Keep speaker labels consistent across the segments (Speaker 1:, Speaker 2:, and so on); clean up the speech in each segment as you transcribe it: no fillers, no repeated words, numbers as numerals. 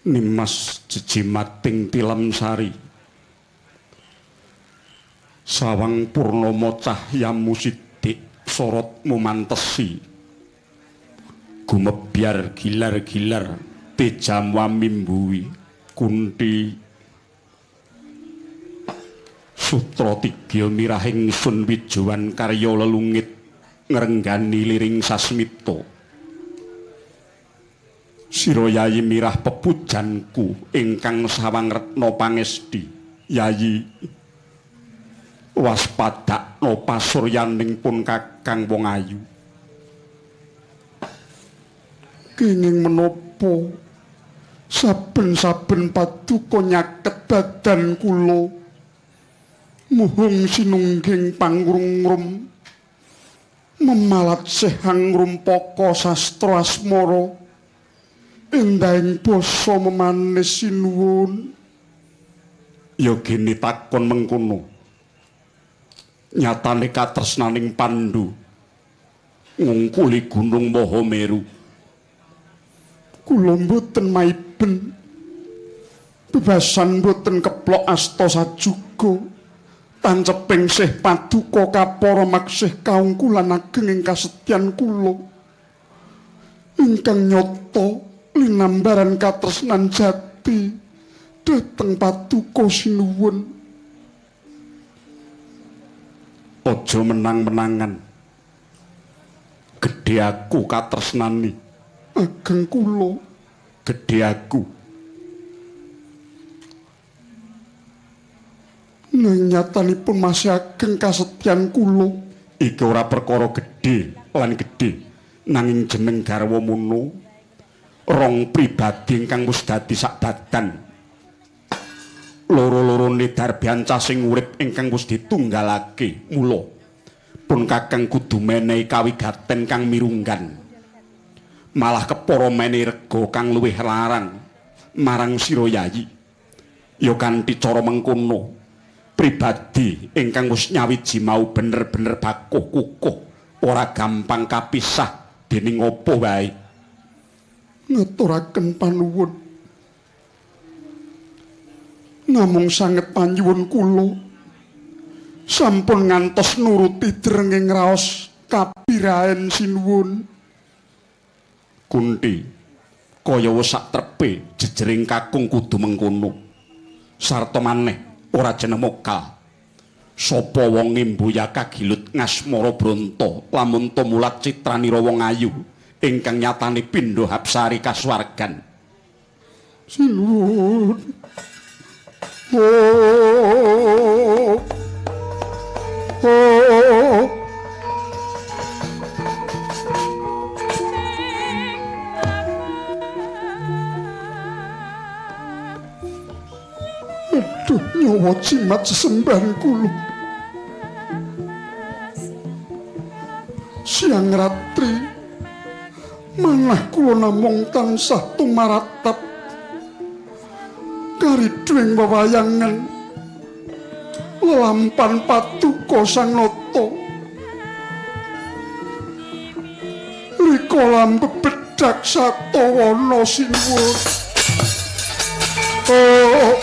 Speaker 1: Nimas jejimating tilam sari. Sawang purnama cahyamu sidik sorotmu mantesi. Gumebyar gilar-gilar tejamu mimbuwi kunti. Sutra tiga mirah ingsun wijowan karya lelungit ngrenggani liring sasmita. Sira Yayi mirah pepujanku ingkang sawang retna pangesti. Yayi waspadakna pasuryaning pun kakang wong ayu. Kenging menapa saben-saben paduka nyaket badan kula muhung sinungging pangrungrum memalat sehang ngrumpaka sastra asmara endahing basa memanis sinuwun. Ya gene takon mengkono. Nyatane katresnaning Pandhu ngungkuli gunung Mahameru. Kula mboten maiben bebasan mboten keplok asta sajuga tanceping sih paduka kapara maksih kaungkulan ageng ing kasetyan kula ingkang nyata linambaran katresnan jati dhateng paduka sinuwun. Aja menang-menangan, gedhe aku katresnani ageng kula, gedhe aku. Nanging nyatanipun masih ageng kasetyan kula. Iki ora perkara gedhe lan gedhe, nanging jeneng garwa mono rong pribadi ingkang wis dadi sak badan. Loro-lorone darbiancah sing urip ingkang wis ditunggalake. Mula pun kakang kudu menehi kawigaten kang mirunggan, malah kepara menehi rega kang luwih larang marang sira Yayi. Ya kanthi cara mengkono pribadi ingkang wis nyawiji mau bener-bener bakuh kukuh, ora gampang kapisah dening apa wae. Ngaturaken panuwun. Namung sanget panyuwun kula sampun ngantos nuruti drenging raos kapiraen sinuwun. Kunti, kaya wis sak trepe jejering kakung kudu mengkono. Sarta maneh ora jeneng mokal. Sapa wong ngimbuya kagilut ngasmara bronta lamun tumulat citranira wong ayu ingkang nyatane pindha hapsari kasuwargan. Sinuwun. Oh. Oh. Aduh, nyawa jimat sesembahan kula. Siang ratri manah kula namung tansah tumaratap karidhuing wewayangan lelampan paduka Sang Nata. Rika lan bebedhag satawana sinuwun. Oh.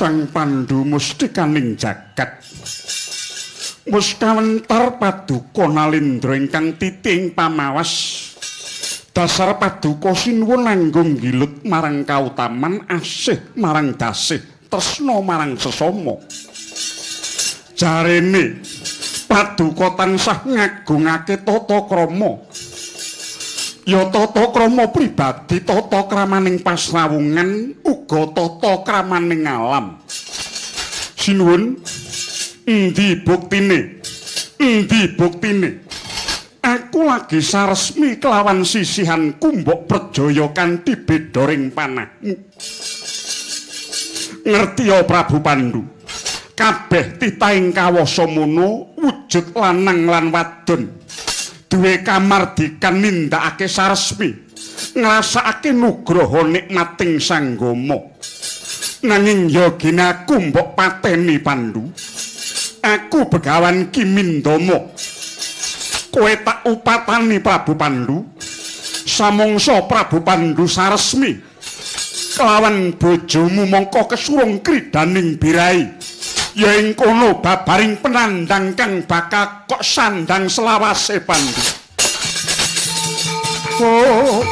Speaker 1: Sang Pandu mustikaning jagat. Wis kawentar paduka Nalindra ingkang titing pamawas. Dasar paduka sinuwun langgung gilut marang kautaman, asih marang dasih, tresna marang sesama. Jarene paduka tansah ngagungake tata krama. Ya tata krama pribadi, tata kramaning pasrawungan, uga tata kramaning alam. Sinuwun, endi buktine? Endi buktine? Aku lagi saresmi kelawan sisihanku mbok prejaya kanthi beda ring panahmu. Ngerti ya Prabu Pandu, kabeh titahing kawasa mono wujud lanang lan wadon duwe kamardikan nindakake saresmi, ngrasakake nugraha nikmating sanggama. Nanging ya gene aku mbok pateni Pandu. Aku Begawan Ki Mindama. Kowe tak upatani Prabu Pandu. Samangsa Prabu Pandu saresmi kelawan bojomu mongko kesurung kridaning birai. Ya ing kono babaring penandang kang bakal kok sandang selawase Pandu. Oh.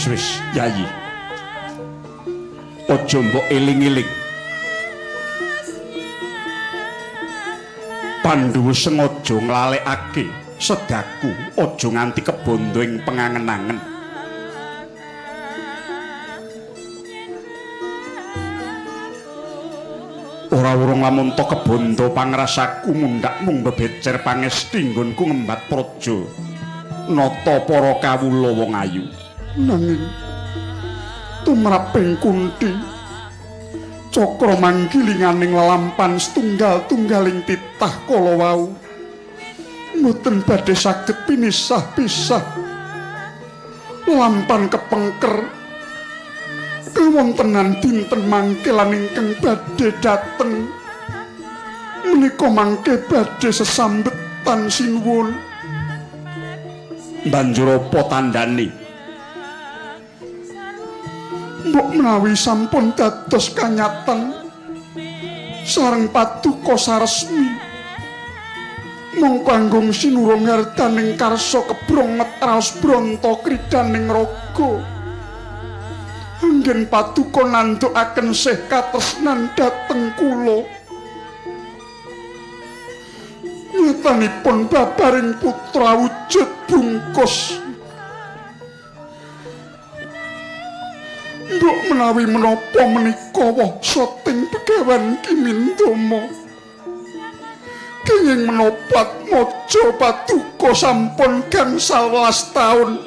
Speaker 1: Wis Yayi. Aja mbok eling-eling. Pandu sengaja nglalekake sedaku aja nganti kebondo ing pengangen-angen. Ora urung lamun to kebondo pangrasaku mundhak mung bebecer pangesti nggonku ngembat praja nata para kawula wong ayu. Nanging tumraping Kunthi cakra manggilinganing lelampan setunggal-tunggaling titah kala wau mboten badhe saged pinisah-pisah. Lampan kepengker kawontenan dinten mangke lan ingkang badhe dateng menika mangke badhe sesambetan sinuwun. Banjur apa tandane? Mbok menawi sampun dados kanyatan sareng paduka saresmi mongko anggung sinurung hardaning karsa kebronget raos bronto kridaning raga. Anggen paduka nandhukaken sih katresnan dhateng kula. Nyatanipun babaring putra wujud bungkus. Mbok menawi menapa menika woh soting Begawan Ki Mindama. Kenging menapa atmaja paduka sampun gangsal welas taun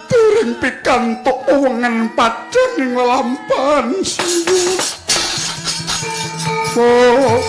Speaker 1: dereng pikantuk wengen padhang ing lelampahan sinuwun. Oh.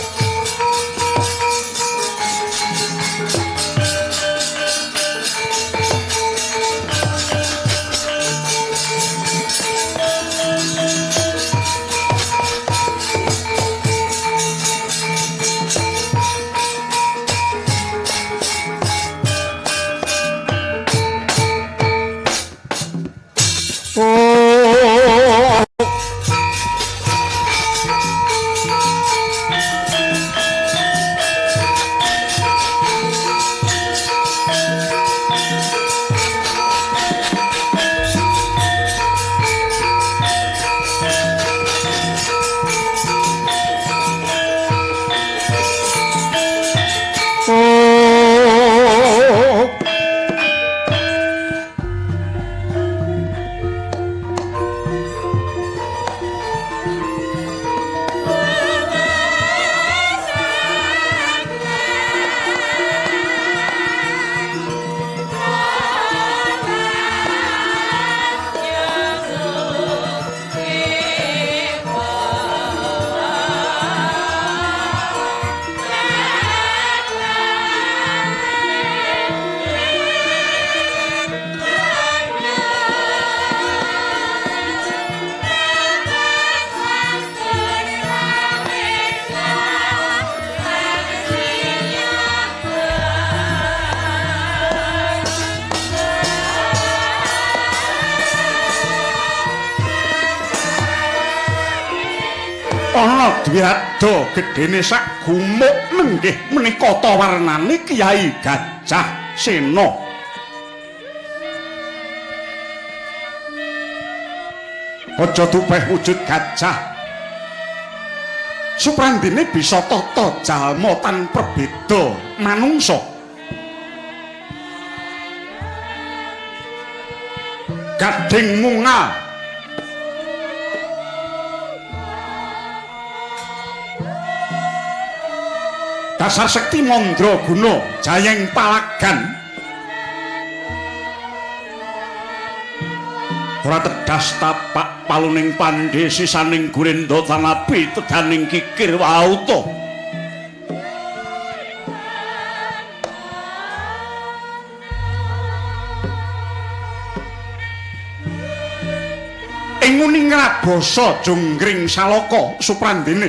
Speaker 1: Ana dwirada gedene sak gumuk nenggih menika ta warnane Kyai Gajah Sena. Aja dupeh wujud gajah. Suprandine bisa tata jalma tan perbeda manungsa. Gading munga dasar sekti mandraguna jayeng palagan ora tedas tapak paluning pandhe sisaning gurenda tanapi tedaning kikir wauta. Ing nguning rabasa jonggring salaka suprandene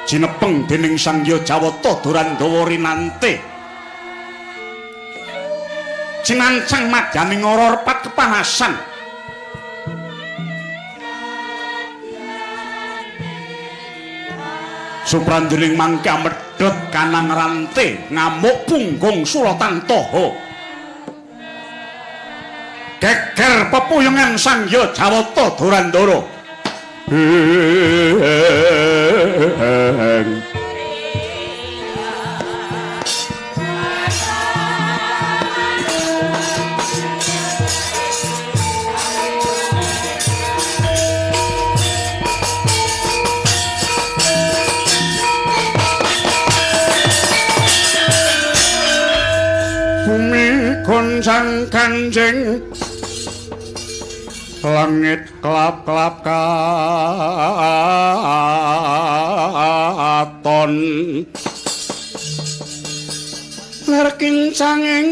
Speaker 1: jinepeng dening Sang Hyang Jawata Durandawa rinante cinancang madyaning ora repat kepanasan. Suprandening mangke amedhot kanang rante ngamuk punggung Suratantaha. Geger pepuyungan Sang Hyang Jawata Durandara. Bumi goncang kanjeng langit klap-klap katon ler kincanging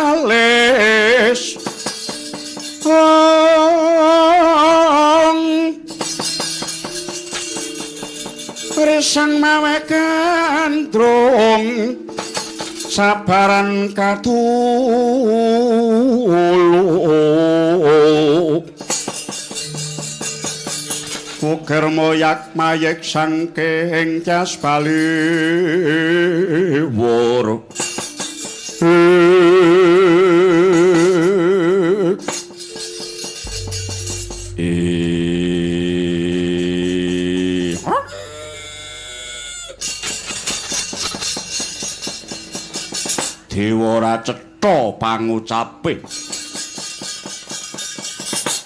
Speaker 1: halis ong resang mawe gandrung sabaran katulu uger moyak mayek saking cas baliwur. Dewa ora cetha pangucape.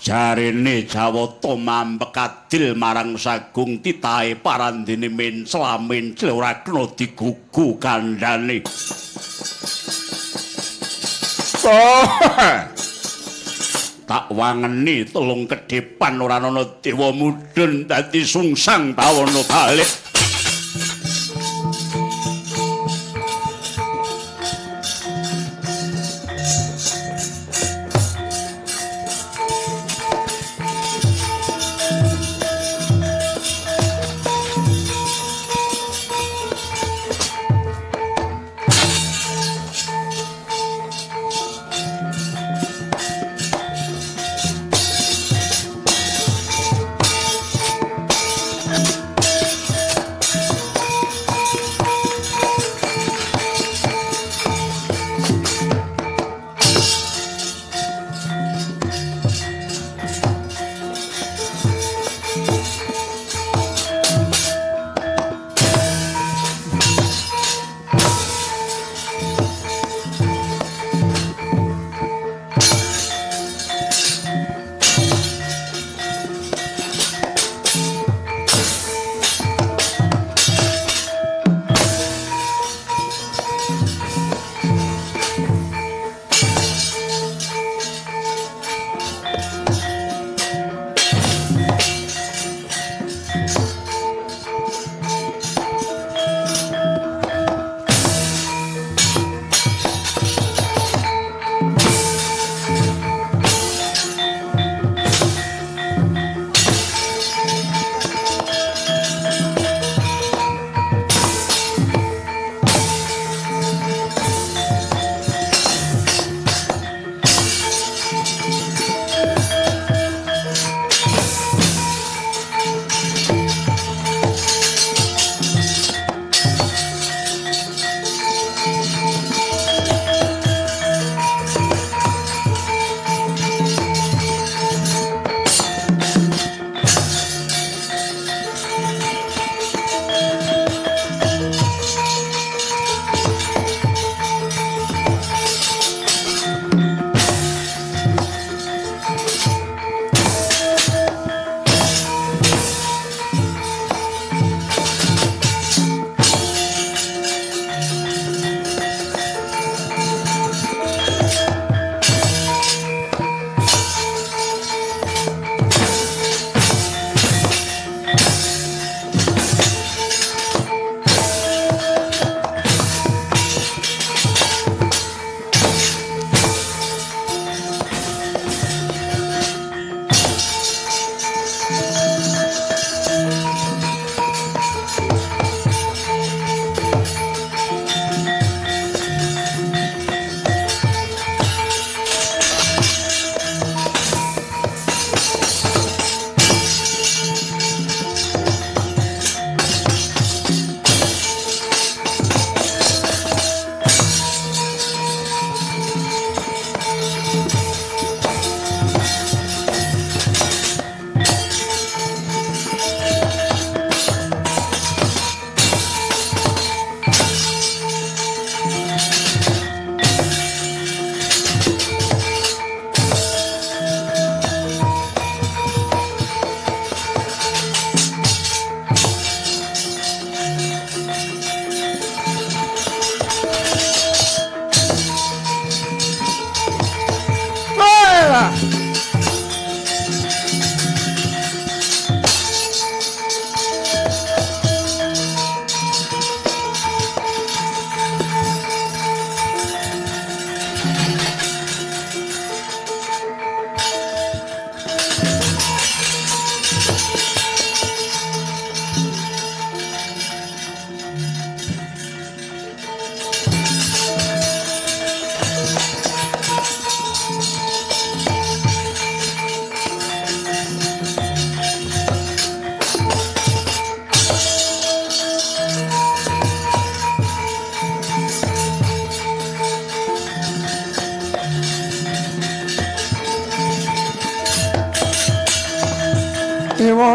Speaker 1: Jarene Jawata mampek adil marang Sagung titahe parandene mencla-mencla ora kena digugu kandhane. Oh, tak wangeni telung kedhepan ora ana dewa mudhun dadi sungsang bawana balik.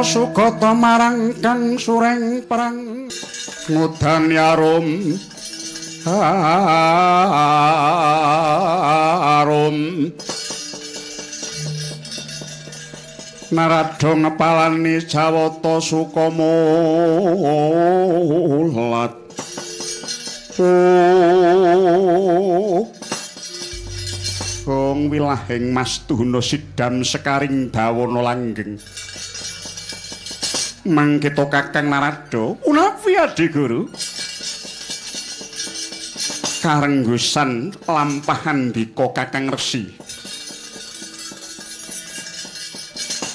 Speaker 1: Sugata marang kang sureng perang ngudani arum arum Narada ngepalani Jawata Sukamulat. Gong wilahing Mastuhna sidam sekaring dawana langgeng. Mangkita Kakang Narada, punapi Adi Guru? Karenggusan lampahan dika Kakang Resi.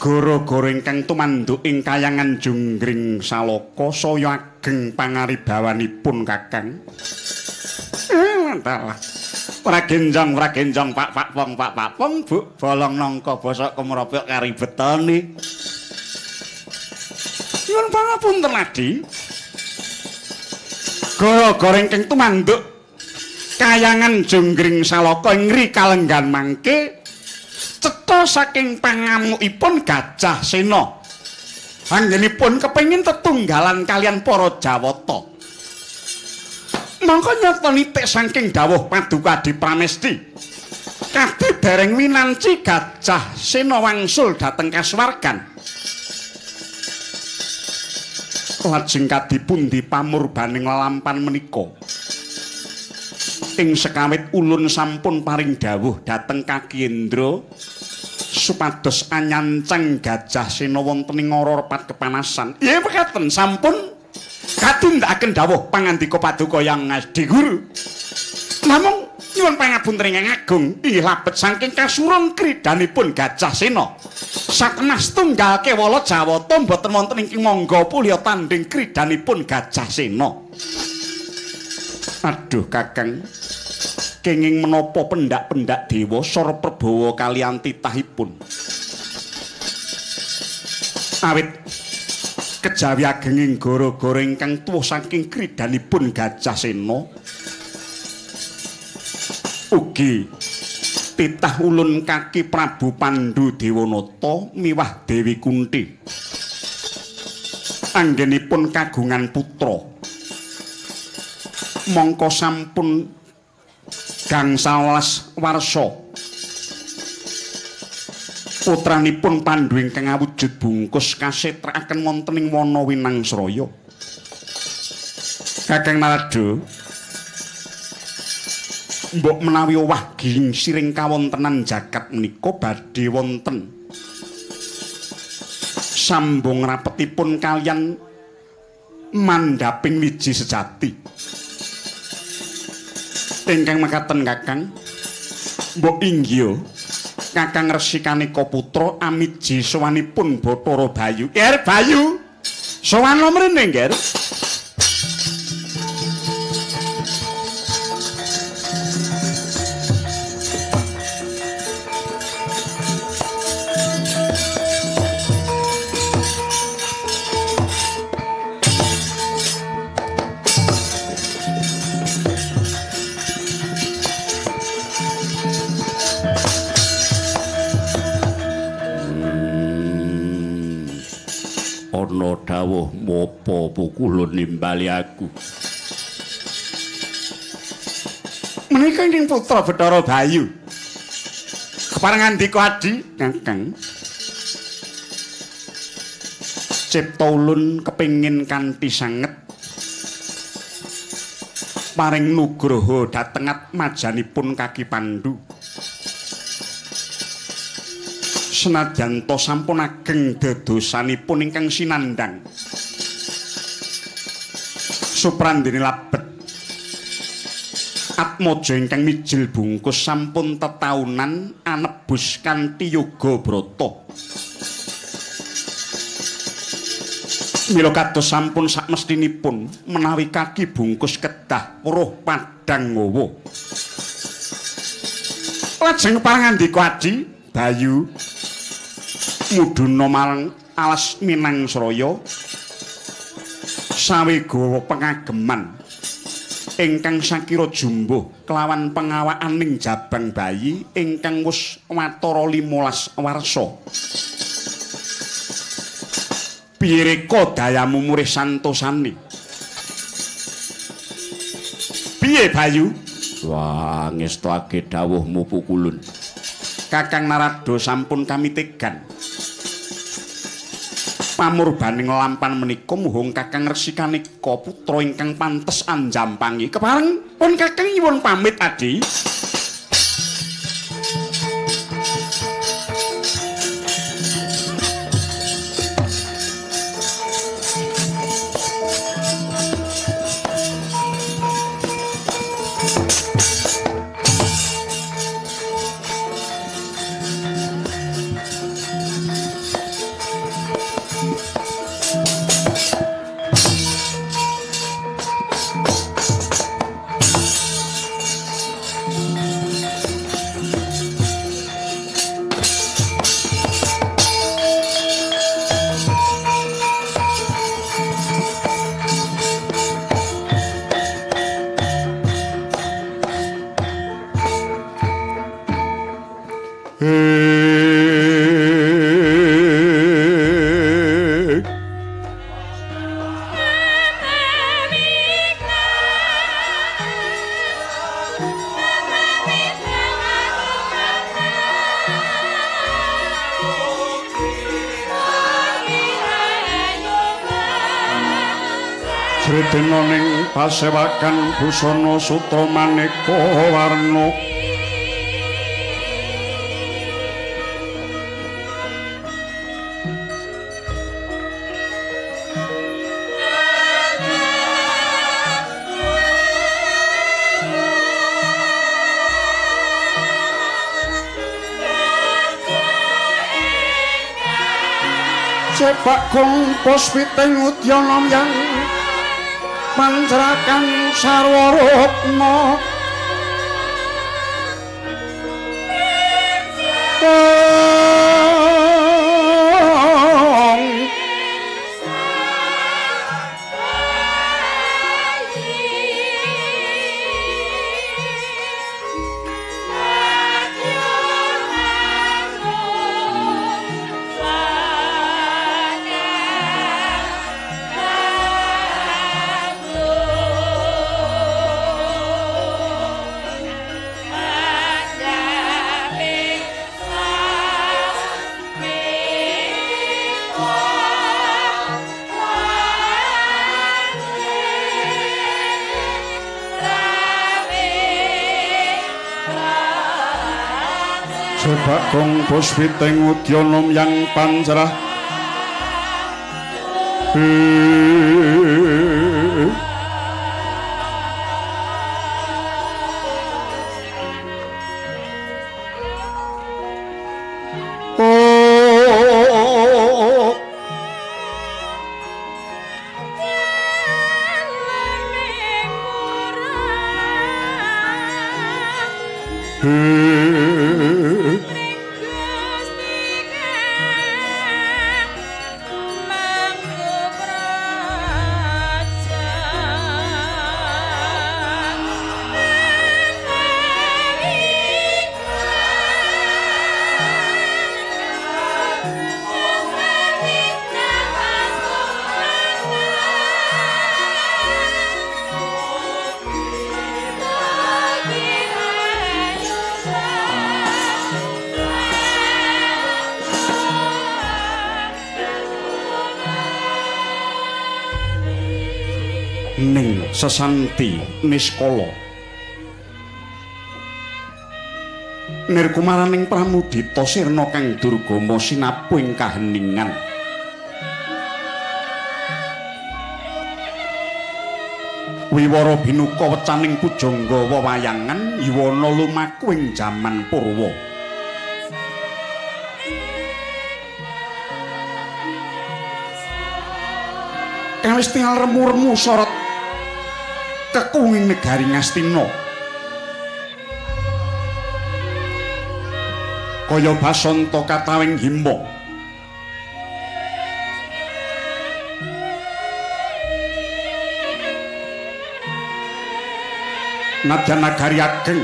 Speaker 1: Gara-gara ingkang tumanduk ing kayangan Junggring Salaka saya ageng pangaribawanipun Kakang. Dalah. Pragenjong pragenjong pak pak pong pak pak pong bu bolong nangka bosok kemropyok karibetane. Nyuwun pangapunten Adi. Gara-gara ingkang tumanduk kayangan Junggring Salaka ing ngri kalenggan mangke cetha saking pangamukipun Gajah Sena. Anggenipun kepengin tetunggalan kalian para Jawata. Mongko nyata nitik saking dawuh Paduka Adi Pramesti. Kadi dereng winanci Gajah Sena wangsul dhateng kasuwargan. Lajeng kadi pundi pamurbaning lelampan menika? Ing sekawit ulun sampun paring dawuh dhateng Kaki Indra supados anyancang Gajah Sena wonten ing ora repat kepanasan. Nggih mekaten sampun katindakaken dawuh pangandika Paduka Yang Adi Guru. Namung nyuwun pangapunten ingkang agung inggih labet saking kasurung kridanipun Gajah Sena. Satenas tunggal kewala Jawata mboten wonten ingkang mangga pulya tandhing kridanipun Gajah Sena. Aduh Kakang, kenging menapa pendak-pendak dewa sora prabawa kaliyan titahipun. Awit kejawi agenging gara-gara ingkang tuwuh saking kridanipun Gajah Sena, ugi titah ulun kaki Prabu Pandu Dewanata miwah Dewi Kunti. Anggenipun kagungan putra. Mongko sampun gangsal welas warsa. Putranipun Pandu ingkang awujud bungkus kasetrakaken wonten ing wana Winangsraya. Kakang Narada, mbok menawi owah gingsiring kawontenan jagat menika badhe wonten sambung rapetipun kaliyan mandhaping wiji sejati. Ingkang mekaten Kakang, mbok inggih Kakang Resi Kanika Putra amiji sowanipun Bathara Bayu. Ger Bayu, sowan mrene Ger. Ana dawuh mopo pukulun nimbali aku. Menika ingkang putra Bathara Bayu. Kepareng ngandika Adi, Kakang. Cipta ulun kepengin kanthi sanget paring nugroho dhateng atmajanipun Kaki Pandu. Senadyan ta sampun ageng dedosanipun ingkang sinandhang. Suprandene labet atmaja ingkang mijil bungkus sampun tetaunan anebus kanthi yoga brata. Mila kados sampun sakmestinipun menawi Kaki Bungkus kedah weruh padhang ngowo. Lajeng pangandika Adi Bayu mudhuna marang alas Minangsraya sawe gawa pengageman ingkang sakira jumbuh kelawan pengawakaning jabang bayi ingkang wis watara 15 warsa. Piye reka dayamu murih santosane? Piye Bayu? Wah, ngestake dawuhmu Pukulun. Kakang Narada sampun kamitegan. Pamurbaning lampan menika muhung Kakang Resikaneka putra ingkang pantes anjampangi. Kepareng pun Kakang nyuwun pamit, Adi. Sridena ning pasewakan busana sutra maneka warna. Cepak gong puspiting udyana yang pancrakan sarwa rukma. Bagong puspiting udyana yang pancerah. Ning sesanti niskala nirkumaraning pramudita sirna kang durgama sinapu ing kaheningan. Wiwara binuka wecaning pujangga wewayangan yuwana lumaku ing jaman purwa. Kawis tingal remu-remu sorot kekunging negari Ngastina. Kaya basanta katawing hima. Nadyan nagari ageng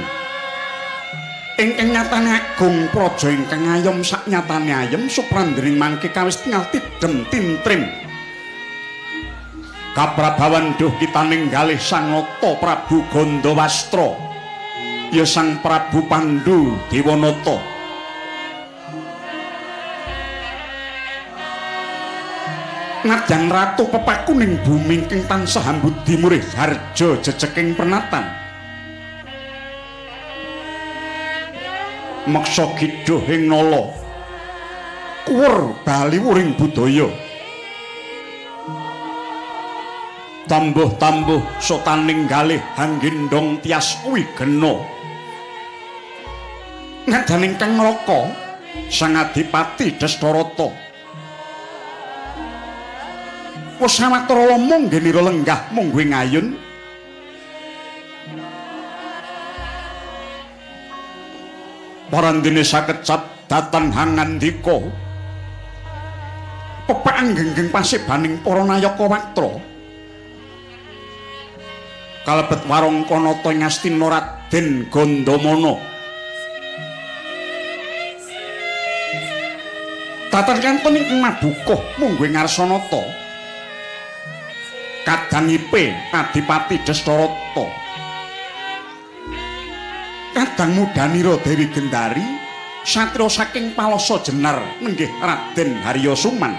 Speaker 1: ingkang nyatane agung praja ingkang ayom saknyatane ayem suprandering mangke kawis tingal tidem tintrim. Kaprabawan duh kita ninggalih Sang Nata Prabu Gandawastra, ya Sang Prabu Pandu Dewanata. Nadyan ratu pepakuning bumi ingkang tansah hambudi murih harja jejeking pernatan. Meksa gidhuh ing nala, kuwur bali wuring budaya. Tambuh-tambuh sotaning galih hanggendong tias wigena. Nadyan ingkang ngraka Sang Adipati Destarata. Wis sawetara lama nggenira lenggah mungguh ngayun. Parandene sakecap datan hangandika. Pepak anggenggeng pasebaning para nayaka waktra. Kalebet warangka nata ing Astina Raden Gandamana. Datan kantun ingkang mabukuh mungguh Ngarsanata. Kadangipe Adipati Destarata. Kadang mudanira Dewi Gendari satriya saking Palasa Jenar nenggih Raden Harya Suman.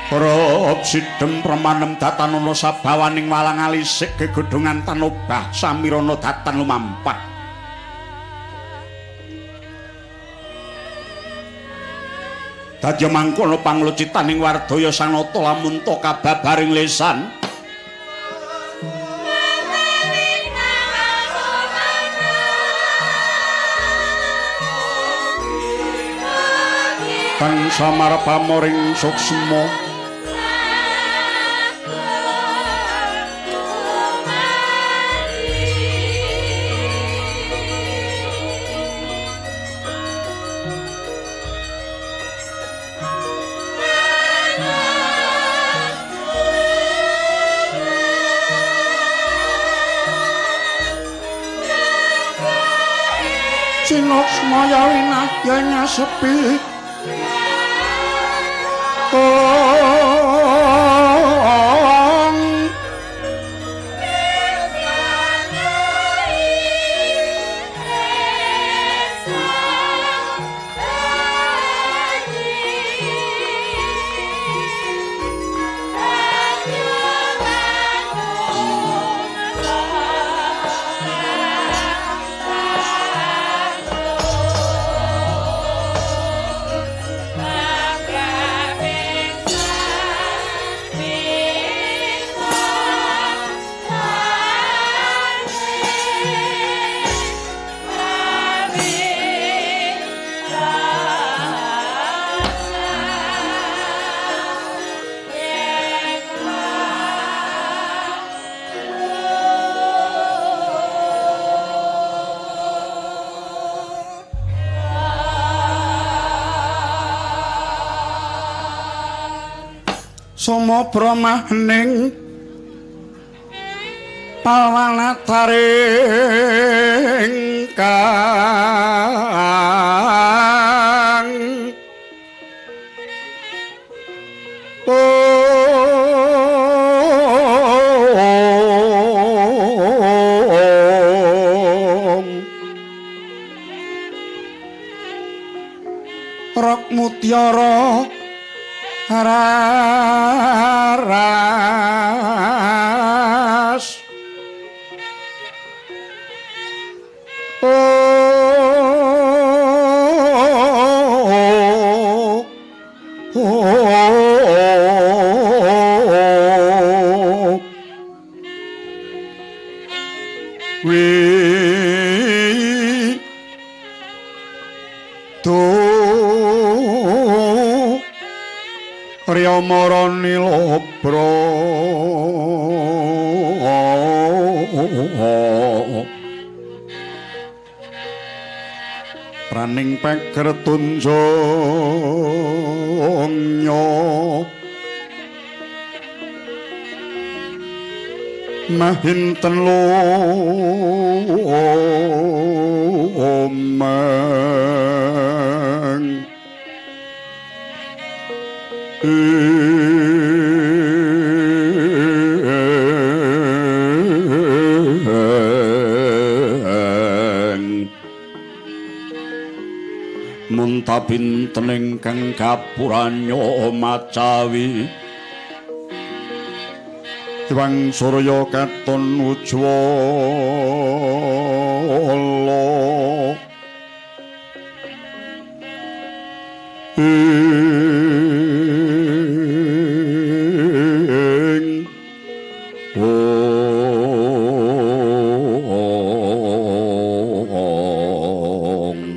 Speaker 1: Rop sidem premanem datanana sabawaning walang alisik gegodhongan tanobah samirana datan lumampah. Dadya mangkono panglucitaning wardaya sanata lamun ta kababaring lesan. Kang samarpamoring suksma Sinuksmaya winahya ngasepi. Soma brahmaning palwanataring kang rok mutiara raras oh, oh, oh, wi tu Riyamara nilobra praning peger tunjungnya mahinten lumeng. Muntabinten ingkang kapuranya macawi Hyang Surya katon ujwala ing ong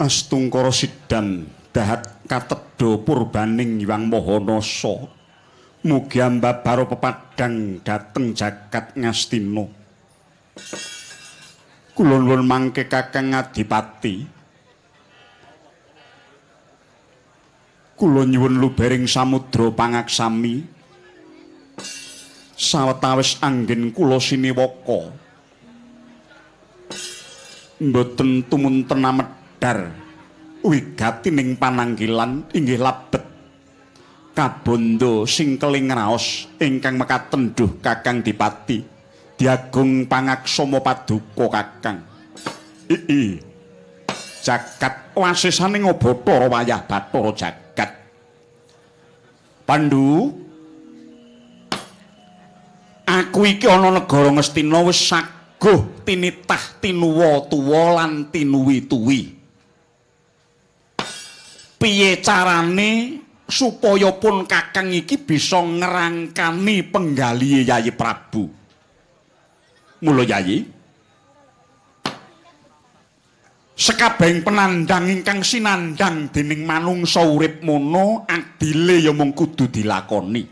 Speaker 1: Astungkara sidam dahat katedha purbaning Hyang Mahanasa. Mugi ambabara pepadhang dhateng jagat Ngastina. Kula nuwun mangke Kakang Adipati. Kula nyuwun lubering samudra pangaksami. Sawetawis anggen kula siniwaka. Mboten tumunten amedhar wigatining pananggilan inggih labet kabondo singkeling raos ingkang mekaten duh Kakang Dipati diagung pangaksama paduka Kakang. Ii jagat wasesaning Bathara wayah Bathara jagat. Pandu, aku iki ana negara Ngastina wis saguh tinitah tinuwa tuwa lan tinuwi-tuwi. Piye carane supaya pun Kakang iki bisa ngrangkani penggalihe Yayi Prabu? Mula Yayi, sekabehing penandang ingkang sinandang dening manungsa urip mono adile ya mung kudu dilakoni.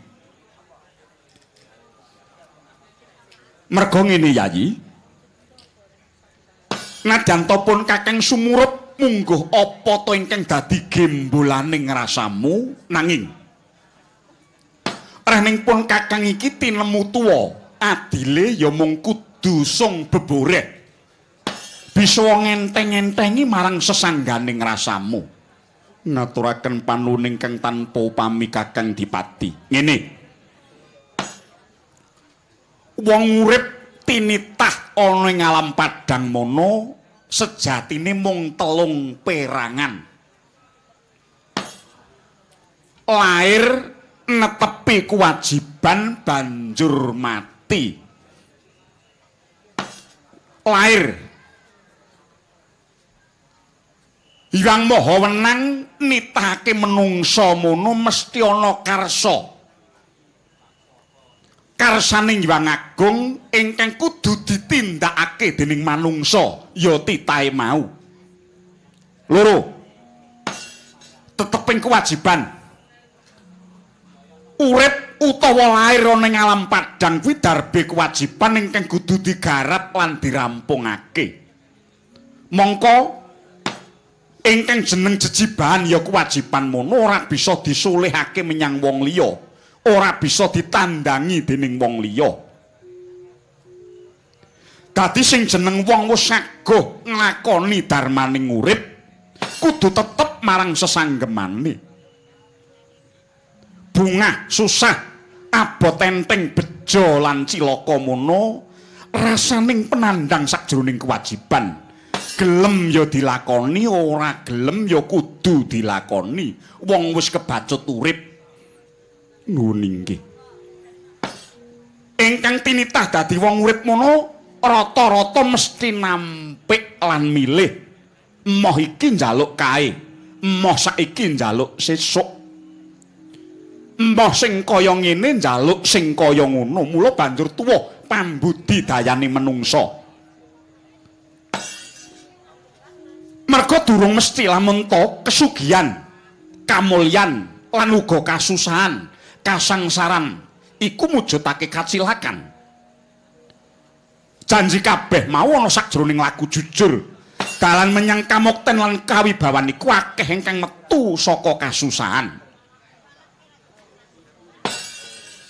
Speaker 1: Merga ngene Yayi, nadyan ta pun Kakang sumurup mungguh apa to ingkang dadi gembolaning rasamu, nanging rehning pun Kakang iki tinemu tuwa adile ya mung kudu sung beboreh bisa ngenteng-entengi marang sesangganing rasamu. Ngaturaken panuwun ingkang tanpa upami Kakang Dipati. Ngene, wong urip tinitah ana ing alam padhang mono sejatine mung telung perangan. Lair netepi kewajiban banjur mati. Lair Hyang Maha Wenang nitahake menungsa mono mesti ana karsa. Karsaning Hyang Agung ingkang kudu ditindakake dening manungsa ya titahe mau. Loro, teteping kewajiban. Urip utawa lair ana ing alam padhang kuwi darbe kewajiban ingkang kudu digarap lan dirampungake. Mongko ingkang jeneng jejibahan ya kewajiban mono ora bisa disulihake menyang wong liya, ora bisa ditandangi dening wong liya. Dadi sing jeneng wong wis saguh nglakoni darmaning urip kudu tetep marang sesanggemane. Bungah, susah, abot enteng, bejo lan cilaka mono rasaning penandang sakjroning kewajiban. Gelem ya dilakoni, ora gelem ya kudu dilakoni. Wong wis kebacut urip. Nuwun inggih. Ingkang tinitah dadi wong urip mono rata-rata mesti nampik lan milih. Emoh iki njaluk kae, emoh saiki njaluk sesuk. Emoh sing kaya ngene njaluk sing kaya ngono. Mula banjur tuwa pambudi dayane menungsa. Merga durung mesti lamun to kesugihan, kamulyan lan uga kasusahan, kasangsaran iku mujudake kacilakan. Janji kabeh mau ana sakjroning laku jujur. Dalan menyang kamukten lan kawibawan iku akeh ingkang metu saka kasusahan.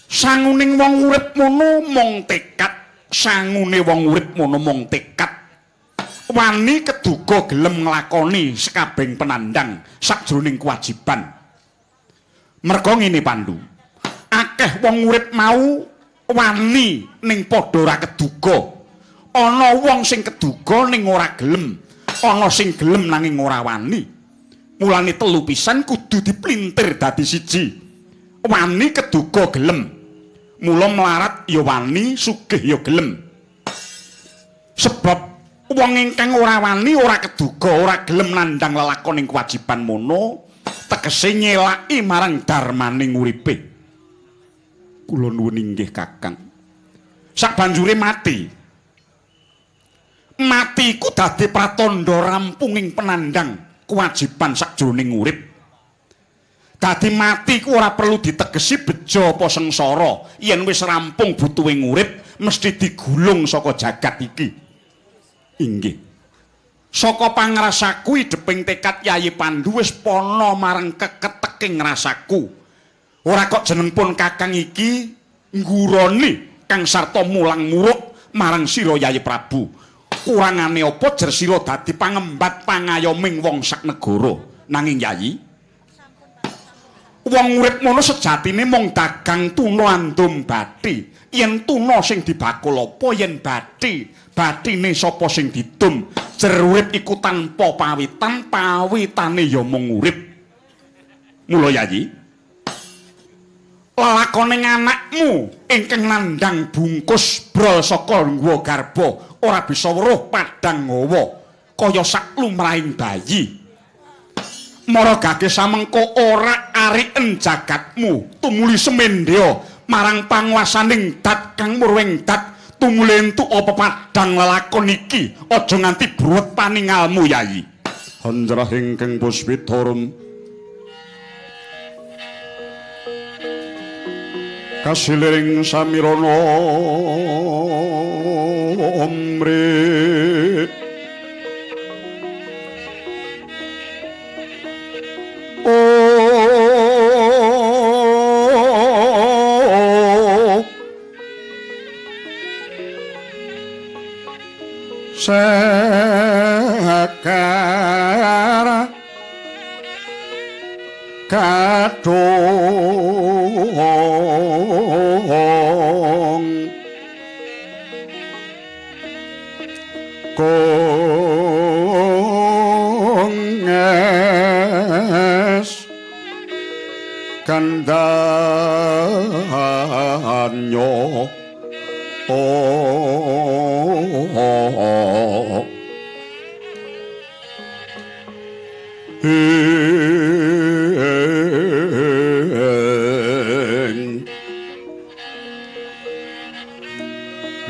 Speaker 1: Sanguning wong urip mono mung tekad, sangune wong urip mono mung tekad. Wani keduga gelem nglakoni sekabehing penandang sakjroning kewajiban. Merga ngene Pandu, akeh wong urip mau wani ning padha ora keduga. Ana wong sing keduga ning ora gelem, ana sing gelem nanging ora wani. Mulane telu pisan kudu diplintir dadi siji. Wani keduga gelem. Mula melarat ya wani, sugih ya gelem. Sebab wong ingkang ora wani, ora keduga, ora gelem nandhang lelakoning kewajiban mono, tegese nyelaki marang darmaning uripe. Kula nuwun inggih Kakang. Sabanjure mati. Mati iku dadi pratandha rampunging penandang kewajiban sakjroning urip. Dadi mati iku ora perlu ditegesi bejo apa sengsara. Yen wis rampung butuhing urip, mesti digulung saka jagat iki. Inggih. Saka pangrasaku idheping tekad Yayi Pandu wis pana marang keketeking rasaku. Ora kok jeneng pun Kakang iki ngguroni kang sarta mulang muruk marang sira Yayi Prabu. Kurangane apa jer sira dadi pangembat pangayoming wong sak negara. Nanging Yayi, wong urip mono sejatine mung dagang tuna andum bathi. Yen tuna sing dibakul apa, yen bathi, bathine sapa sing didum. Jer urip iku tanpa pawitan, pawitane ya mung urip. Mula Yayi, lelakone anakmu ingkang nandhang bungkus brol saka ngwa garba ora bisa weruh padhang hawa kaya sak lumrahing bayi. Mara gage samengko ora ariken jagatmu tumuli semendya marang panguwasaning dat kang murwing dat tumuli entuk apa padhang lelakon iki aja nganti bruwet paningalmu Yayi. Hanjrah ingkang puspitarum kasiling samirana omri sekara kadung konges kandanyo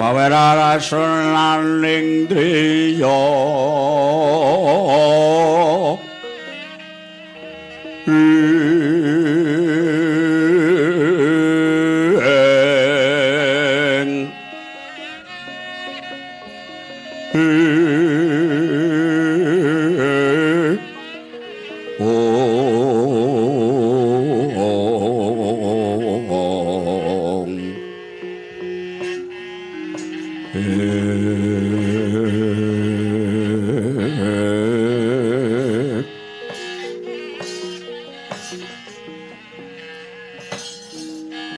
Speaker 1: Bawera rasananing driya ing